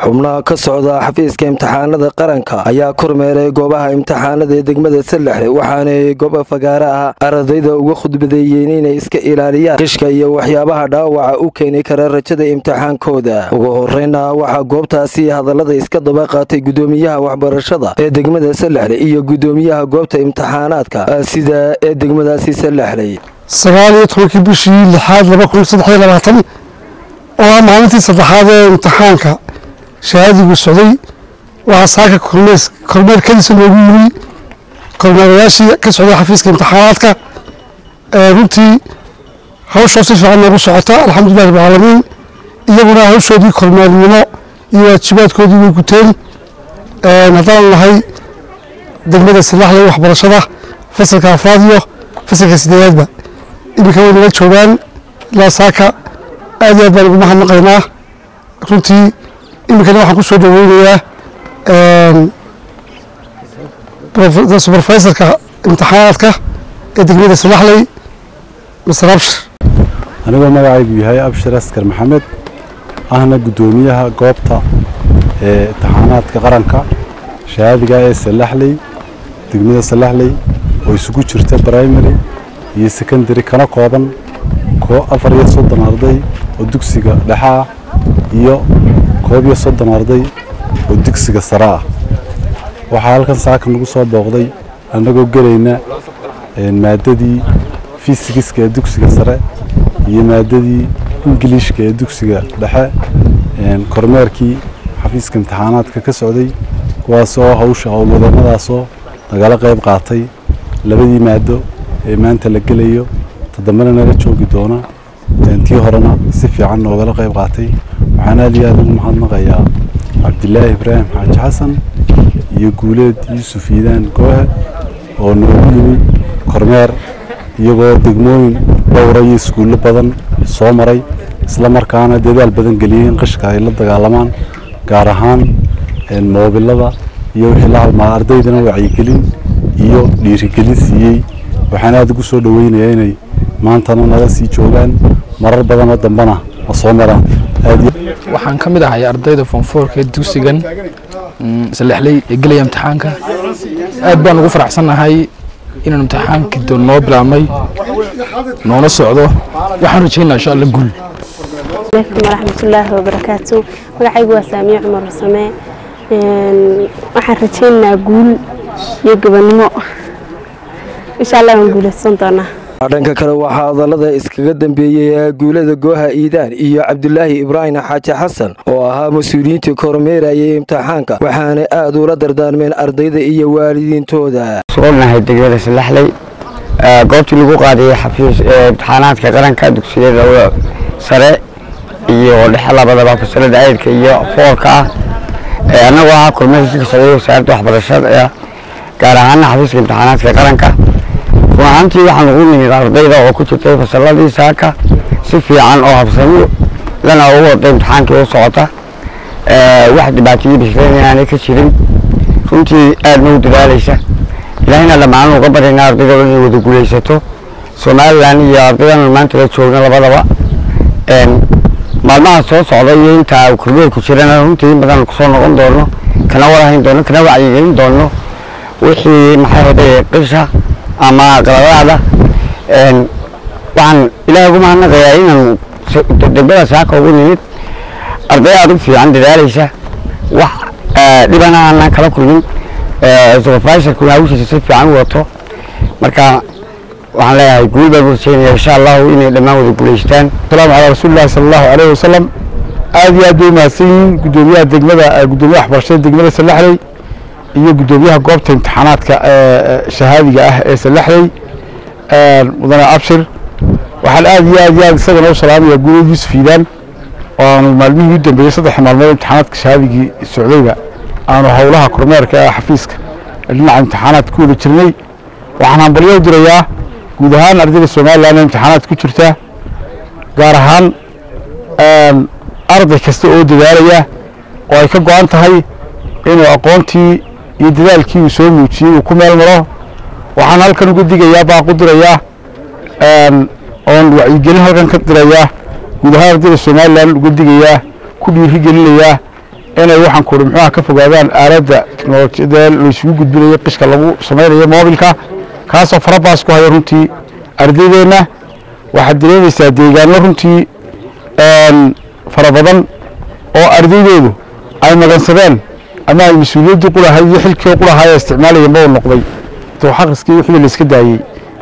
Xubnaha ka socda xafiiska imtixaanada qaranka ayaa kormeeray goobaha imtixaanada ee degmada Sallaxley, waxaanay gooba fagaare ah ardayda uga khudbadeeyeen inay iska ilaaliyaan qishka iyo waxyaabaha dhaawaca u keeni kara rajada imtixaankooda. Ugu horeyna waxaa goobtaasi hadalada iska daba qaatay gudoomiyaha waxbarashada ee degmada Sallaxley iyo gudoomiyaha goobta imtixaanaadka sida ee degmadaasi Sallaxley. 19-kii bishii lixaad 2023 oo ah maalintii saddexaad ee imtixaanka shahaadigu socday, waxaa saaka kormeer kadiisa loogu yimi kormeerayaashii ka socday xafiiska imtixaanaadka. Runtii hawshoo si fiican noogu socota, alxamdulilah rabbilcaalamiin. Iyaguna hawshoodii kormeernimo iyo waajibaadkoodii way guteen. Haddaan nahay degmada Sallaxley, waxbarashada fasalka afraad iyo fasalka sideedaadba iminka way nala joogaan ilaa saaka. Aad iyo aad baan ugu mahadnaqaynaa runtii. Iminkana waxaan ku soo dhaweynayaa supervisorka imtixaanaadka ee degmada Sallaxley, Mister Abshir. Anigoo magacaygu yahay Abshir Askar Maxamed, ahna guddoomiyaha goobta ee imtixaanaadka qaranka shahaadiga ee Sallaxley, degmada Sallaxley, oo isugu jirta primary iyo secondary, kana kooban 34 arday oo dugsiga dhexe ah iyo 31 arday oo dugsiga sare ah. Waxaa halkan saaka nagu soo booqday, annagoo gelayna maadadii fiisigiska ee dugsiga sare iyo maadadii ingiliishka ee dugsiga dhexe, kormeerkii xafiiska imtixaanaadka ka socday, kuwaasoo hawsha howlwadeennadaasoo nagala qayb qaatay labadii maado ee maanta la gelayo, toddobana nala joogi doona, tii horena si fiican noogala qayb qaatay. Waxaan aad iyo aad ugu mahadnaqayaa Cabdilaahi Ibraahim Xaaji Xasan iyo Guuleed Yuusuf Iidaan Goohe oo noogu yimi kormeer, iyagoo degmooyin dhowra iyo iskuullo badan soo maray, isla markaana dadaal badan geliyey in qishka ay la dagaalamaan, gaar ahaan moobilada iyo wixii la halmaa, ardaydana wacyigelin iyo dhiirigelin siiyey. Waxaan aada ugu soo dhaweynayaa inay maantana nala sii joogaan, marar badan oo dambena ma soo maraan. Waxaan ka mid ahay ardayda form fourka ee dugsigan Sallaxley ee gelaya imtixaanka. Aad baan ugu faraxsannahay inaan imtixaankii noo bilaabmay, noona socdo. Waxaan rajaynaa, insha Allah, guul. Alaykum waraxmatullaahi wabarakaatu. Magacaygu waa Saamiye Cumar Rusame. Waxaan rajaynaynaa guul iyo gobonnimo, insha Allah waan guulaysan doonaa. Dhanka kale waxaa hadalada iskaga dambeeyey Guulada Gooha Iidaan iyo Cabdulaahi Ibraahim Xaaji Xasan oo ahaa mas-uuliyiintii kormeerayay imtixaanka, waxaanay aad ula dardaarmeen ardayda iyo waalidiintooda. Soonahay degmada Sallaxley, goobtii lagu qaadayay xafiis imtixaanaadka qaranka dugsiyada sare iyo dhexe labadaba, fasalada eightka iyo fourka ah. Annagoo ahaa kormeerkii ka socday wasaaradda waxbarashada, gaar ahaana xafiiska imtixaanaadka qaranka, run ahaantii waxaan ugu nimid ardayda oo ku jirtay fasaladii saaka, si fiican oo habsami lana ugu waday imtixaankii u socota, wax dhibaatooyin bishreyn inaanay ka jirin, runtii aadna u dadaalaysa. Ilaahayna dhammaan uga baryaynaa ardayda inay wada guulaysato, Somaliland iyo ardaydan maanta la joogna labadaba. Maalmaha soo socda iyo intaa kormeerku jirana runtii in badan kusoo noqon doono, kana warahayn doono, kana wacyigelin doono wixii, maxay ahayday, qisha ama qaladaada. Waxaan Ilaahay ugu mahadnaqayaa inaan degmada saaka ugu nimid arday aada u fiican, dadaalaysa, wax dhibana aanan kala kulmin, supervisorkuna hawshiisa si fiican u wato. Marka waxaan leeyahay guul baan rajeynaya, insha Allahu, inay dhammaan wada guulaystaan. Asalaamu calaa rasuulillahi sala Allahu alayhi wasalam. Aad iyo aad bay umahadsan yihiin guddoomiyaha degmada, guddoomiyaha waxbarashada degmada Sallaxley iyo guddoomiyaha goobta imtixaanaadka shahaadiga ah ee Sallaxley, mudane Abshir. Waxaan aad iyo aad iyo aad isagana u salaamaya Guuleed Yuusuf Iidaan oo aanu maalmihii u dambeeyey, 3 maalmood imtixaanaadka shahaadigii socdayba, aanu howlaha kormeerka ee xafiiska dhinaca imtixaanaadka ku wada jirnay. Waxaan hambalyo u dirayaa guud ahaan ardayda Somaliland ee imtixaanaad ku jirta, gaar ahaan arday kasta oo dadaalaya oo ay ka go-an tahay inuu aqoontii iyo dadaalkii uu soo muujiyey uu ku meel maro. Waxaan halkan uga digayaa, baaq u dirayaa oon wacyigelin halkan ka dirayaa, guud ahaan ardayda Somaliland uga digayaa, ku dhiirigelinayaa Inay waxaan ku muxuu ka fogaadaan aaladda teknolojiyada la isugu gudbinayo qishka lagu samaynayo moobilka, kaasoo farabaas ku haya runtii ardaydeenna. Waxaad dareemaysaa deegaano runtii fara badan oo ardaydoodu ay magansadeen ama ay mas-uuliyaddii qulahay iyo xilkii qulahay ee isticmaalayeen ba uu noqday xaqriskii wixii la iska daayey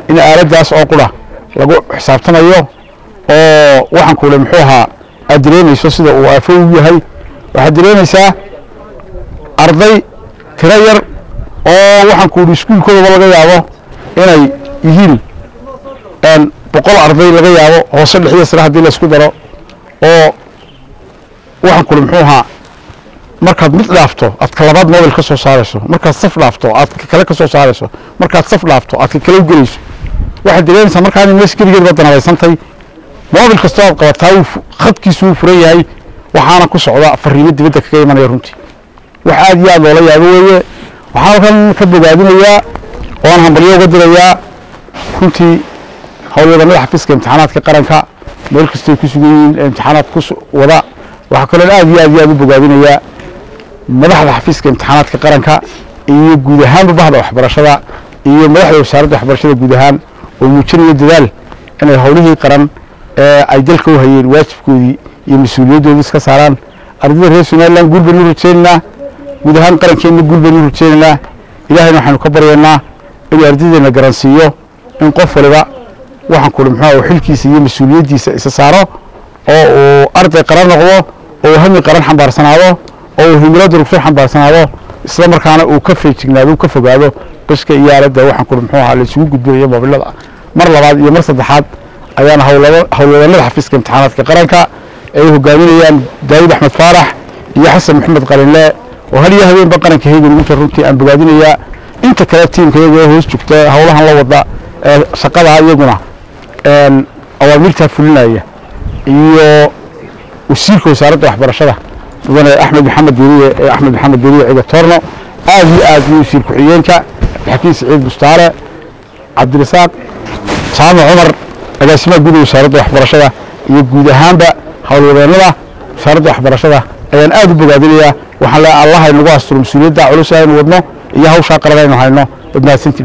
in aaladdaas oo qura lagu xisaabtamayo, oo waxaan kuule muxuu ahaa aad dareemayso sida uu aafo u yahay. Waxaad dareemaysaa arday tiro yar oo waxaan ku yidhi iskuulkoodaba laga yaabo inay yihiin 100 arday, laga yaabo hoose dhexiyo sare haddii la isku daro, oo waxaan ku muxuu ahaa markaad mid dhaafto aad ka labaad mobil ka soo saarayso, markaad saf dhaafto aad ka kale ka soo saarayso, markaad saf dhaafto aad ka kale u gelayso. Waxaad dareemaysaa markaa in meesha keligeed ba danabaysantay. Mobil kastoo aad qabataa khadkiisu wuu furan yahay, waxaana ku socda fariimo dibadda kaga imanaya. Runtii wax aad iyo aad loola yaabo weeye. Waxaan halkan ka bogaadinayaa oo aan hambalyo uga dirayaa runtii howlwadanada xafiiska imtixaanaadka qaranka meel kastay ku sugan yihiin imtixaanaad ku wada. Waxaa kaloo aad iyo aad iyo aad u bogaadinayaa madaxda xafiiska imtixaanaadka qaranka iyo guud ahaanba bahda waxbarashada iyo madaxda wasaaradda waxbarashada guud ahaan oo muujinaya dadaal inay howlihii qaran ee ay dalka u hayeen waajibkoodii iyo mas-uuliyaddoodii iska saaraan. Ardayda reer Somaliland guul baynu rajaynaynaa, guud ahaan qarankeenna guul baynu rajaynaynaa. Ilaahayna waxaanu ka baryaynaa inuu ardaydeena garansiiyo in qof waliba waxaan kuli muxuu uu xilkiisa iyo mas-uuliyaddiisa isa saaro, oo uu arday qaran noqdo, oo uu hami qaran xambaarsanaado, oo uu himilo durugsan xambaarsanaado, isla markaana uu ka feejignaado, uu ka fogaado qishka iyo aaladda waxaan kuli muxuu ahaa la isugu gudbinayo moobilada. Mar labaad iyo mar saddexaad ayaana howlwadanada xafiiska imtixaanaadka qaranka ay hogaaminayaan Daawud Axmed Faarax iyo Xasan Maxamed Qalinle oo hal iyo habeenba qaranka heegan ugu jira runtii aan bogaadinayaa. Inta kale tiimka iyaga hoos joogta howlahan la wada ee shaqada iyaguna awaamirtaa fulinaya iyo wasiirka wasaaradda waxbarashada mudane Axmed Maxamed Deriye ee Axmed Maxamed Deriye Ciga Toorno aad iyo aad, iyo wasiir ku-xigeenka Cabdixakiin Siciid Bustaale, Cabdirasaaq Jaamac Cumar, agaasimaha guud ee wasaaradda waxbarashada, iyo guud ahaanba howlwadeennada wasaaradda waxbarashada ayaan aad u bogaadinayaa. Waxaan leeyahay Allah aynagu asturo mas-uuliyadda culus aynu wadno iyo hawshaa qaran aynu hayno. Waad mahadsantii.